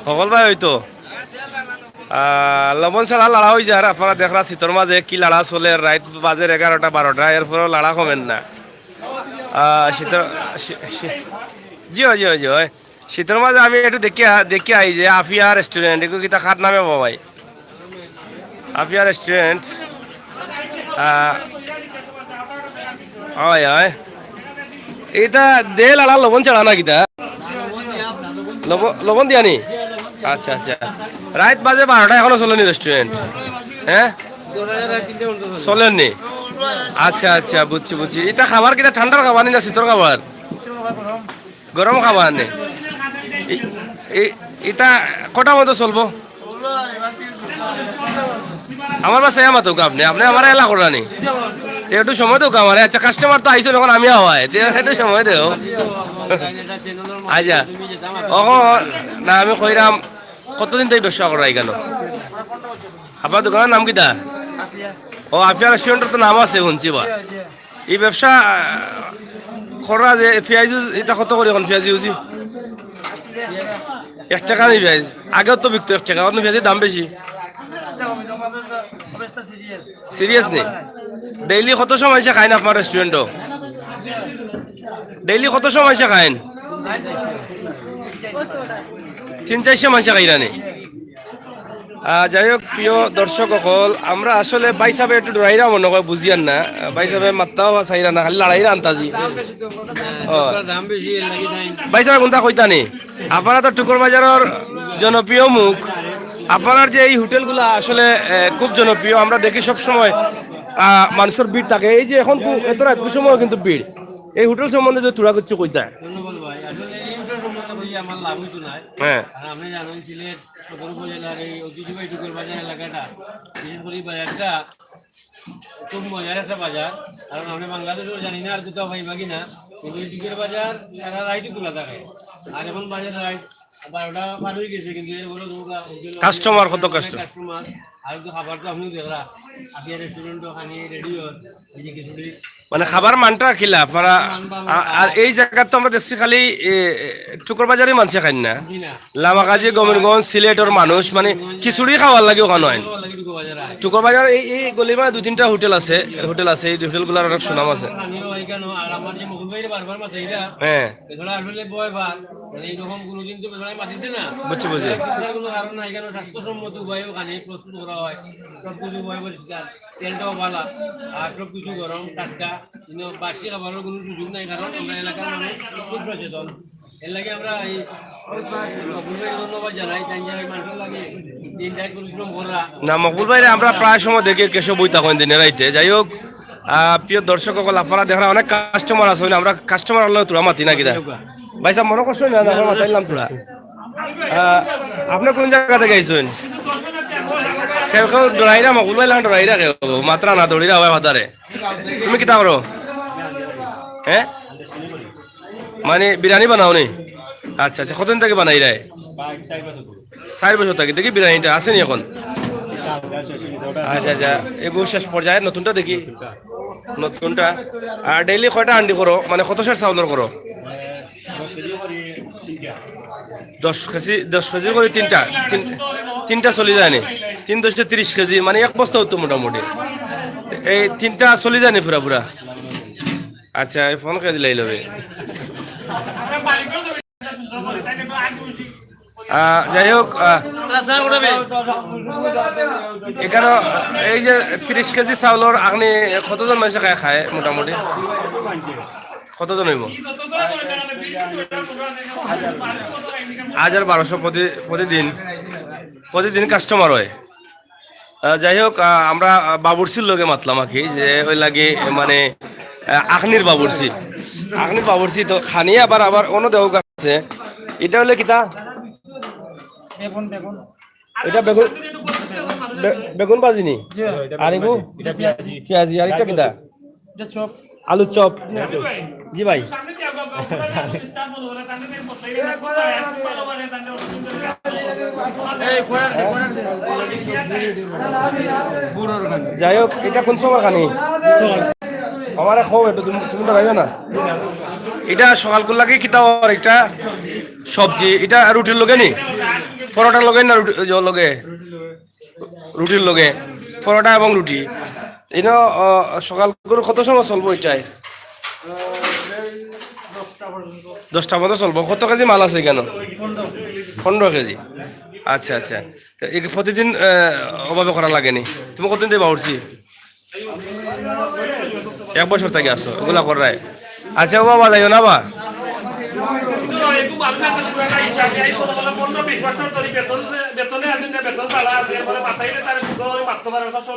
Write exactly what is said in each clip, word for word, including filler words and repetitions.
হকল ভাই, ওই তো। আহ, লবণ ছাড়া লাড়া অইযার, আর আপনারা দেখরা শীতর মাঝে কি লাড়া চলের, রাইত বাজের এগারোটা বারোটা, এরপরেও লাড়া কমের না। আহ, শীতর, শী-, শী-, জি অয়, জি অয়, জি অয়। শীতর মাঝে আমি একটু দেখিয়া, দেখিয়া আই যে আফিয়া রেস্টুরেন্ট, এগু কিতা খাত নামে বাবাই? আফিয়া রেস্টুরেন্ট। আহ, অয়, অয়। ইটা দে লাড়া লবণ ছাড়া না কিতা? লব-, লবণ দিয়া নি? আচ্ছা, আচ্ছা। রাইত বাজে বারোটা, এখনো চলেনি রেস্টুরেন্ট? হ্যাঁ? চলেনি? আচ্ছা, আচ্ছা, বুঝছি, বুঝছি। ইটা খাবার কিতা ঠান্ডার খাবার নি না শীতর খাবার? গরম খাবার নি? ই-, ই-, ইটা কটা মতো চলবো? আমার বাসায় মাতুক আপনি, আপনি আমার এলা করানি। তে একটু সময় দেউক আমারে। আচ্ছা, কাস্টমার তো আইসো, এখন আমি হাওয়ায়, তে একটু সময় দেও। আচ্ছা, অখন না, আমি কইরাম, কতদিন থাকি ব্যবসা কররা ইখানো? আপনার দোকানর নাম কিতা? ও, আফিয়া রেস্টুরেন্টর তো নাম আছে, হুনছি বা। এই ব্যবসা, আহ, কররা যে পিয়াজ ইউজ, ইটা কত করি অখন পিয়াজ ইউজ? এক টেকা নি পিয়াজ? আগেও তো বিকতো এক টেকা, অখন পিয়াজর দাম বেশি। সিরিয়াস নি? ডেইলি কত সময় সে খাইন আপনার রেস্টুরেন্টো? ডেইলি কত সময় সে খাইন? তিন চাইরশো মানষে খাইরা নি? আহ, যাই হোক, প্রিয় দর্শক অকল, আমরা আসলে ভাই সাহেব একটু ডরাইরা মনে হয়, বুঝিয়ার না। আহ, ভাই সাহেব মাত্তাও চাইরা না, খালি লাড়াইরা আন্তাজি। ও। দাম বেশি, এর লাগি নাই। ভাই সাহেব, কোনটা কইতা নি? আপনারা তো টুকর বাজারর জনপ্রিয় মুখ। আপনার যে এই হোটেলগুলা আসলে, আহ, খুব জনপ্রিয়, আমরা দেখি সব সময়, আহ, মানুষর ভিড় থাকে। এই যে এখন কু-, এত রাত, কু সময় কিন্তু ভিড়। এই হোটেল সম্বন্ধে যদি থুড়া কিছু কইতা। ধন্যবাদ ভাই। আসলে এই হোটেল সম্বন্ধে কইলে আমার লাভ হইতো না। হ্যাঁ। আর আপনি জানেন, সিলেট সদর উপজেলার এই ঐতিহ্যবাহী টুকর বাজার এলাকাটা, বিশেষ করে এই বাজারটা খুব মজার একটা বাজার। কারণ আমরা বাংলাদেশেও জানি না আর কোথাও পাইবা কিনা, কিন্তু এই টুকর বাজার সারা রাইতই খোলা থাকে। আর এখন বাজার রাইত বারোটা পার হয়ে গেছে, কিন্তু এর বড় কাস্টমার কত কাস্টমার? কাস্টমার। আর তো খাবার তো আপনিও দেখরা, আফিয়া রেস্টুরেন্টও খানি রেডি হয়, এই যে খিচুড়ি। মানে খাবার মানটা কিলা আপনারা? মান ভালো। আ-, আর এই জায়গাত তো আমরা দেখছি খালি, এ, এ, টুকর বাজারই মানষে খাইন না। জি না। লামাকাজি, গোবিন্দগঞ্জ, সিলেটর মানুষ মানে খিচুড়ি খাওয়ার লাগি ওখানো আইন। খাওয়ার লাগি টুকর বাজার আয়। টুকর বাজার এই, এই গলির মানে দুই তিনটা হোটেল আছে, হোটেল আছে, এই হোটেলগুলোর অনেক সুনাম আছে। খানি হয় কেন? আর আমার যে মকুল ভাইরে বারবার মাতাইরা, হ্যাঁ। এছাড়া আসলে বয় বার, মানে এইরকম কোনোদিন তো এছাড়া মাতিছে না। বুঝছি, বুঝছি। এছাড়া কোনো কারণ নাই, কেন স্বাস্থ্যসম্মত উপায়ে ওখানে প্রস্তুত করা হয়, সব কিছু উপায় পরিষ্কার, তেলটাও ভালা, আর সব কিছু গরম, টাটকা, কিন্তু বাসি খাবারের কোনো সুযোগ নাই, কারণ আমরা এলাকার মানুষ খুব সচেতন। এর লাগি আমরা এই ধন্যবাদ জানাই, তাই যে মানুষের লাগে দিন রাত পরিশ্রম করা। না, মকবুল ভাইরে আমরা প্রায় সময় দেখি কেশব বইতা কইন দিনে রাইতে। যাই হোক, আহ, প্রিয় দর্শক অকল, আপনারা দেখরা অনেক কাস্টমার আছে, আমরা কাস্টমার অকলরে থুড়া মাতি না কিতা? ভাই সাহেব, মনে করছেন না, আমরা মাতাইলাম থুড়া। আহ, আপনি কোন জায়গা থেকে আইছেন? কেউ কেউ ডরাইরা, মকবুল ভাই লাখান ডরাইরা কেউ, মাতরা না, দৌড়িরা হয় বাজারে। তুমি কিতা করো? হ্যাঁ? মানে বিরিয়ানি বানাও নি? আচ্ছা, আচ্ছা, কতদিন থেকে বানাইরায়? চার বছর থাকি। দেখি বিরিয়ানিটা আছে নি এখন? আচ্ছা, আচ্ছা, এগু শেষ পর্যায়ে নতুনটা দেখি। নতুনটা। আর ডেইলি কয়টা হান্ডি করো? মানে কত সের চাউলর করো? দশ কেজি, দশ কেজি করি তিনটা। তিন-, তিনটা চলি যায় নি? তিন দশটা তিরিশ কেজি, মানে এক বস্তা অইতো মোটামুটি। এই তিনটা চলি যায় নি পুরা পুরা? আচ্ছা, এই ফোন করে দিলেই লবে। আহ, যাই হোক, আহ, এখানে এই যে তিরিশ কেজি চাউলর আপনি কতজন মানুষে খায়, খায় মোটামুটি? কতজন হইব? হাজার বারোশো প্রতি-, প্রতিদিন, প্রতিদিন কাস্টমার হয়। আহ, যাই হোক, আহ, আমরা, আহ, বাবুর্চির লগে মাতলাম আর কি, যে ওই লাগে, এ, মানে, আহ, আখনির বাবুর্চি, আখনির বাবুর্চি তো খানি আবার, আবার অন্য দেহ আছে। এটা হলে কিতা? বেগুন, বেগুন। এটা বেগুন, বে-, বেগুন ভাজি নি? জি। আর এগু? এটা পেঁয়াজি। পেঁয়াজি, আর এটা কিতা? এটা চপ। আলুর চপ। জি ভাই। এই, পড়ার দে, পড়ার দে। যাই হোক, এটা কোন সময় খানি? আমারে খাও একটু, তুমি, তুমি তো খাইবে না? এটা সকালকুর লাগি কিতা অর একটা সবজি, এটা রুটির লগে নি? পরোটার লগে না রুটি, ইয়ো লগে? রুটির লগে। পরোটা এবং রুটি। ইনো, আহ, সকাল করে কত সময় চলবো এটাই? দশটা পর্যন্ত চলবো। কত কেজি মাল আছে এখানো? পনেরো কেজি। আচ্ছা, আচ্ছা। তো এই প্রতিদিন, আহ, ওভাবে করা লাগেনি? তুমি কতদিন ধরি বাউরছি? এক বছর থাকি আছো, ওগুলা কররায়। আচ্ছা, ও বাবা, যাইও না বা।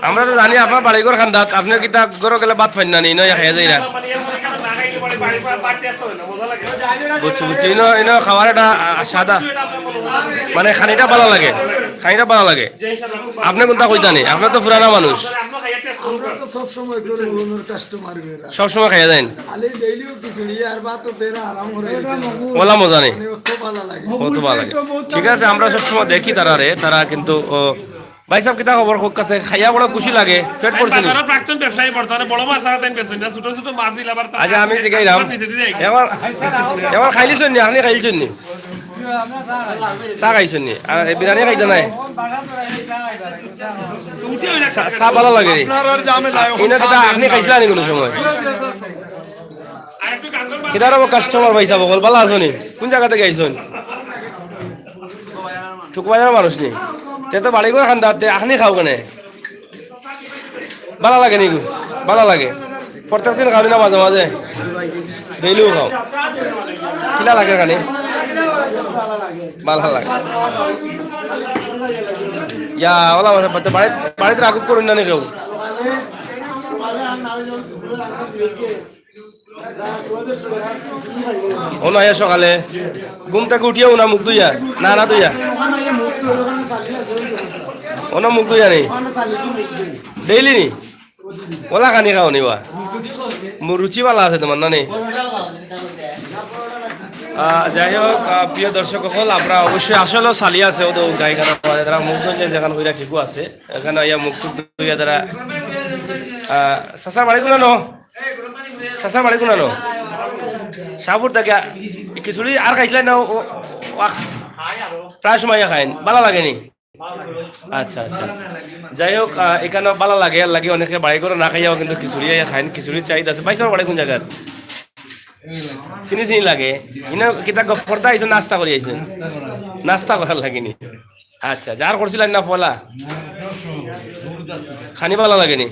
আমরা তো জানি আপনার বাড়িঘর কান্দাত, আপনি কিতা ঘরো গেলে ভাত পাইন না নি, নয় খাইয়া যাইরা। বুঝছি, বুঝছি। ইনো, ইনো খাওয়ার একটা, আ, সাদা, মানে, খানিটা ভালা লাগে, খানিটা ভালা লাগে। আপনি কোনটা কইতা নি? আপনি তো পুরানা মানুষ। আমরা তো সব সময় করে ওনার কাস্টমার বেরা। সব সময় খাইয়া যাইন। খালি ডেইলিও খিচুড়ি আর ভাত তো বেরা আরাম করে দিছে। ওলা মজা নেই। মানে অত ভালা লাগে। অত ভালা লাগে। ঠিক আছে, আমরা সব সময় দেখি তারারে, তারা কিন্তু, ও, ভাই সাহেব, কিতা খবর? হোক আছে, খাইয়া বড় খুশি লাগে, পেট ভরছে নি? বাজারর প্রাক্তন ব্যবসায়ী, বর্তমানে বড় মাছ ছাড়া তাইন বেচইন না, ছোট ছোট মাছ হইলে আবার আচ্ছা, আমি জিগাইরাম। আবার নিচে দিয়ে যাই। এখন, এখন খাইলিছইন নি? আপনি খাইলিছইন নি? চা খাইছইন নি? আর এই বিরিয়ানি খাইতা নায়? চা, চা ভালা লাগে নি? আপনার আর ঝামেলা, এখন ইনো কিতা চা আপনি খাইছিলা নি কোনো সময়? কিতার অবো কাস্টমার ভাই সাহেব, অকল ভালা আছো নি? কোন জাগা থাকি আইছইন? চকবাজারর মানুষ নি? তে তো বাড়িঘর কান্দাত, তে আখনি খাও কেনে? ভালা লাগে নি গো? ভালা লাগে। প্রত্যেক দিন খাও নি না মাঝে মাঝে? ডেইলিও খাও। কিলা লাগে খানি? ভালা লাগে। ইয়া, ওলা বাড়িত, বাড়িত রাগ করইন না নি কেউ? অনো আইয়া সকালে ঘুম থাকি উঠিয়া অনো মুখ ধুইয়া, না, না ধুইয়া? অনো মুখ ধুইয়া নি? ডেইলি নি? ওলা খানি খাও নি বা? মু-, রুচি ভালা আছে তোমার, না নি? আহ, যাই হোক, আহ, প্রিয় দর্শক অকল, আমরা অবশ্যই আসলে চালি আছে, ও তো গাই গানা বাজে, তারা মুখ ধুইলে যেখান কইরা ঠিকও আছে, এখানো আইয়া মুখ টুক ধুইয়া তারা, আহ, চাচার বাড়ি কোনানো? চাচার বাড়ি কোনানো? শাহপুর থাকি আ-, খিচুড়ি আর খাইছিলা না? ও, ও, আ-, প্রায় সময় আইয়া খাইন, ভালা লাগে নি? আচ্ছা, আচ্ছা। যাই হোক, আহ, এখানো ভালা লাগে, এর লাগি অনেকে বাড়িঘরো না খাইয়াও কিন্তু খিচুড়ি আইয়া খাইন, খিচুড়ির চাহিদা আছে। ভাই সাহেব, বাড়ি কোন জাগাত? চিনি চিনি লাগে। ইনো কিতা গ-, ফর্দা আইছো, নাস্তা করি আইছো? নাস্তা করার লাগি নি? আচ্ছা, যার করছিলা না পয়লা? খানি ভালা লাগে নি?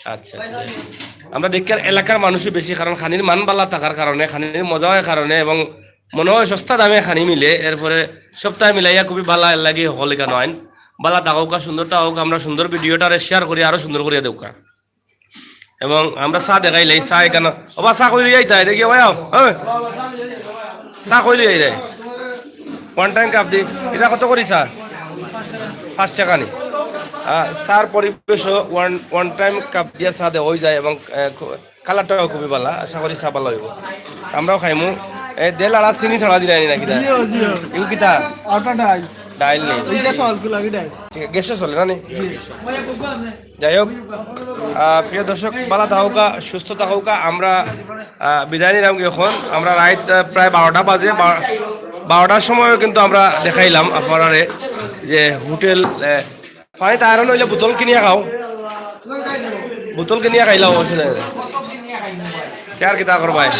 আচ্ছা, আচ্ছা। আমরা দেখি আর এলাকার মানুষই বেশি, কারণ খানির মান ভালা থাকার কারণে, খানির মজা অওয়ার কারণে এবং মনে হয় সস্তা দামে খানি মিলে, এরপরে সপ্তাহে মিলাইয়া খুবই ভালা, এর লাগি হকল এখানো আইন। ভালা থাকউক্কা, সুন্দর থাকউক্কা, আমরা সুন্দর ভিডিওটারে share করি, আরো সুন্দর করিয়া দেউক্কা। এবং আমরা চা দেখাইলাই, চা এখানো, ও বা চা কই লইয়া আইতায়, দেখি, ও বা আও, হ্যাঁ। চা কই লইয়া আইরায়? One time cup দি, ইটা কত করি চা? পাঁচ টেকা নি? আহ, চার পরিবেশ one, one time cup দিয়া চা দেওয়া অই যায় এবং, আহ, খু-, কালারটাও খুবই ভালা, আশা করি চা ভালা অইবো। আমরাও খাইমু। এ, দে লাড়া চিনি ছাড়া দিলাই নি নাকি দা? জিও, জিও। ইগু কিতা? ওটা ডাইল। ডাইল নি? ইটা সলকু লাগে ডাইল। ঠিক, গ্যাসে চলে না নি? জি। যাই হোক, আহ, প্রিয় দর্শক, ভালা থাকউক্কা, সুস্থ থাকউক্কা। আমরা, আহ, বিদায় নিলাম কি এখন। আমরা রাইত, আহ, প্রায় বারোটা বাজে, বা-, বারোটার সময়ও কিন্তু আমরা দেখাইলাম আপনারারে যে হোটেল, আহ, পানি তো আয়রন অইলে বোতল কিনিয়া খাও, বোতল কিনিয়া খাইলাও, অসুবিধা নাই। তে আর কিতা করবায়?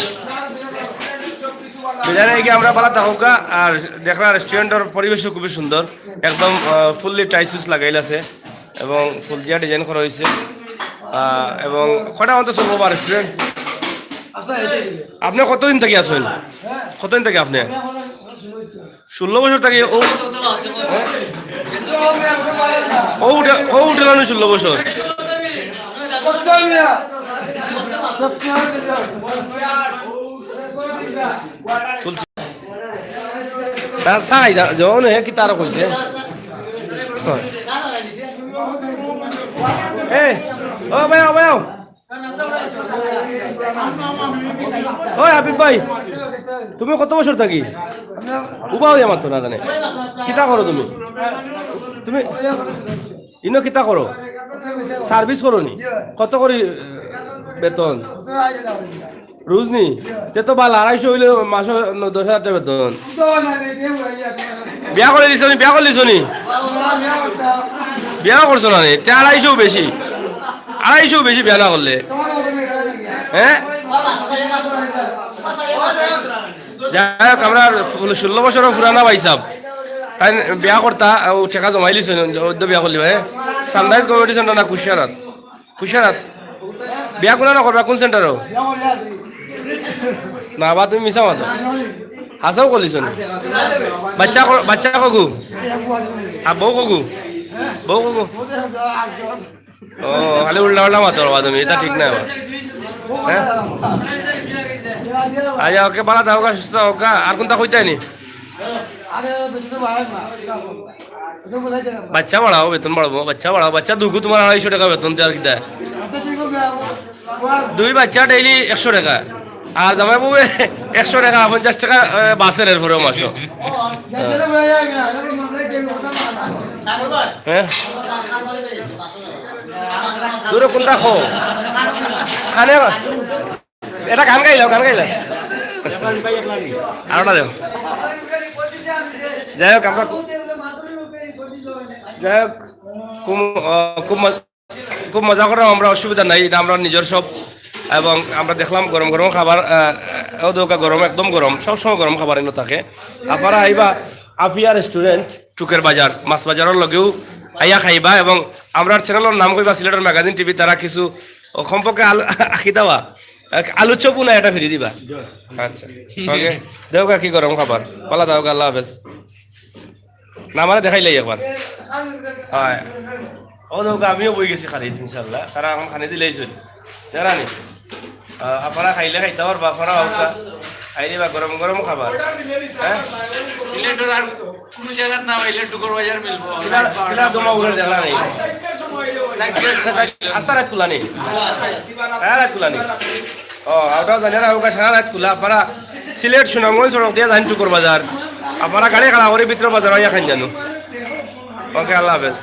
বিদায় নিলাম কি আমরা, ভালা থাকউক্কা। আর দেখরা রেস্টুরেন্টর পরিবেশও খুবই সুন্দর, একদম, আহ, fully টাইলস লাগাইল আছে। এবং ফুল দিয়া design করা অইছে। আহ, এবং কয়টা পর্যন্ত চলবো বা রেস্টুরেন্ট? আপনে কতদিন থাকি আছইন? কতদিন থাকি আপনে? ষোলো বছর থাকি। ও, ও হোটে-, ও হোটেল আনো ষোলো বছর। চলছে। তা চাই যা-, যখন হে কিতা আরো কইছে। এ, ও ভাই, ও ভাই, ও। ওই হাবিব ভাই, তুমি কত বছর থাকি? উবা অইয়া মাতো না জানে। কিতা করো তুমি? তুমি ইনো কিতা করো? সার্ভিস করো নি? কত করি, এ, বেতন? রোজ নি? তে তো ভালা, আড়াইশো অইলে মাসো ন-, দশ হাজার টেকা বেতন। বিয়া করি দিছো নি? বিয়া করি দিছো নি? বিয়া করছো না নি? তে আড়াইশো বেশি, আড়াইশো বেশি বিয়া না করলে। হ্যাঁ, যাই হোক, আমরা ষোলো বছরও পুরানা ভাই সাহেব, তাই বিয়া করতা, ও টেকা জমাই লিছো নি, অদ্য বিয়া করলি ভাই। সানরাইজ কমিউনিটি সেন্টার না কুশিয়ারাত? কুশিয়ারাত। বিয়া কোনা না করবা, কোন সেন্টারও? না বা, তুমি মিছা মাতো। হাছাউ করি লিছো নি? বাচ্চা ক-, বাচ্চা কগু? আর বউ কগু? বউ কগু? ও, খালি উল্টা উল্টা মাতো বা তুমি, ইটা ঠিক না বা। হ্যাঁ? আচ্ছা, ওকে, বালা থাকউক্কা, সুস্থ থাকউক্কা। আর কুনতা কইতায় নি? বাচ্চা বাড়াও, বেতন বাড়াবো, বাচ্চা বাড়াও, বাচ্চা দুগু তুমার আড়াইশো টেকা বেতন দেওয়ার কিতা? দুই বাচ্চা ডেইলি একশো টেকা, আর জামাই বউ একশো টেকা, পঞ্চাশ টেকা, এ, বাঁচের এরপরেও মাসো। হ্যাঁ? দূরে কুনতা কও? খানে এটা গান গাইলাও, গান গাইলাও। আরোটা দেও। যাই হোক, আমরা, যাই হোক, খুব, আহ, খুব মজা, খুব মজা করলাম আমরা, অসুবিধা নাই, ইটা আমরা নিজর সব। এবং আমরা দেখলাম গরম গরম খাবার, আহ, ও দোকা গরম, একদম গরম, সবসময় গরম খাবার এনে থাকে। আপনারা আইবা আফিয়া রেস্টুরেন্ট, টুকের বাজার, মাছ বাজারর লগেউ আইয়া খাইবা। এবং আমরার চ্যানেলর নাম কইবা সিলেটের ম্যাগাজিন টিভি, তারা কিছু, ও, কমপক্ষে আলু, আখি দেওয়া, এক আলু চপু না এটা ফিরি দিবা। আচ্ছা, ওকে, দেও কি গরম খাবার, বালা থাকউক্কা, আল্লাহ হাফেজ। না, আমারে দেখাইলাই একবার। হয়। ও দেখো, আমিও বই গেছি খানিত, ইনশাল্লাহ। তারা এখন খানি দিলেই চল। জানা নি? আহ, আপনারা খাইলে খাইতা পারবা, আপনারা আউক্কা। খাইলে বা গরম গরম খাবার। হ্যাঁ? সিলেটর আর কুনু জাগাত না পাইলে টুকর বাজার মিলবো। কিলা, কিলা দমা উড়ে দেখা নাই। সাইকেল আস্তা রাইত খুলা নি? হ্যাঁ, রাইত খুলা নি? ও, ওটাও জানি না, ওটা সারা রাইত খুলা। আপনারা সিলেট সুনামগঞ্জ সড়ক দিয়া যাইন টুকর বাজার। আপনারা গাড়ি খাড়া করি ভিতর বাজার অইয়া খাইন জানো। ওকে, আল্লাহ হাফেজ।